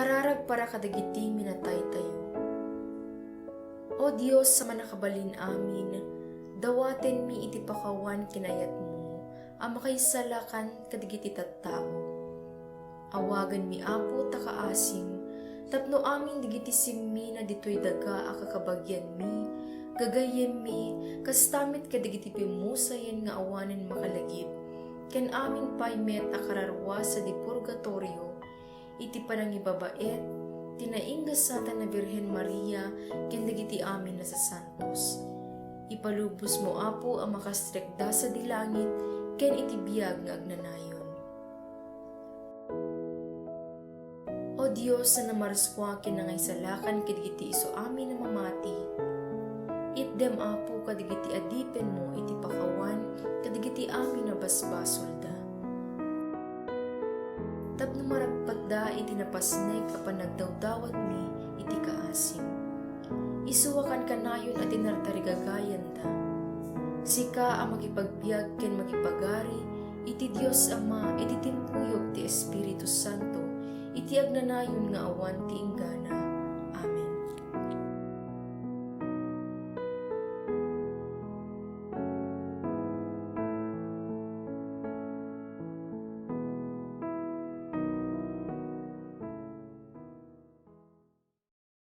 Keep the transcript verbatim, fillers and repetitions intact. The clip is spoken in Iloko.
Kararag para kadagiti minataytayo. O Dios a Mannakabalin-amin, dawatenmi iti pakawan ken ayatmo a makaisalakan kadagiti tattao. Awaganmi, Apo, ta kaasim, tapno amin dagiti simmina ditoy daga a kakabagianmi, gagayyemmi, kasta met kadagiti pimmusayen nga awanen makalagip, ken amin pay met a kararua sadi purgatorio, iti panangibabaet ti naingasatan a Birhen Maria ken dagiti amin a sasantos. Ipalubosmo, Apo, a makastrekda sadi langit ken iti biag nga agnanayon. O Dios a namarskua ken nangaisalakan kadagiti isu amin a mamati, itdem, Apo, kadagiti adipenmo iti pakawan kadagiti amin a basbasolda, tapno maragpatda iti napasnek a panagdawdawatmi iti kaasim. Isuakan kanayon a tinartarigagayanda. Sika a makipagbiag ken makipagari iti Dios Ama iti timpuyog ti Espiritu Santo, iti agnanayon nga awan ti inggana.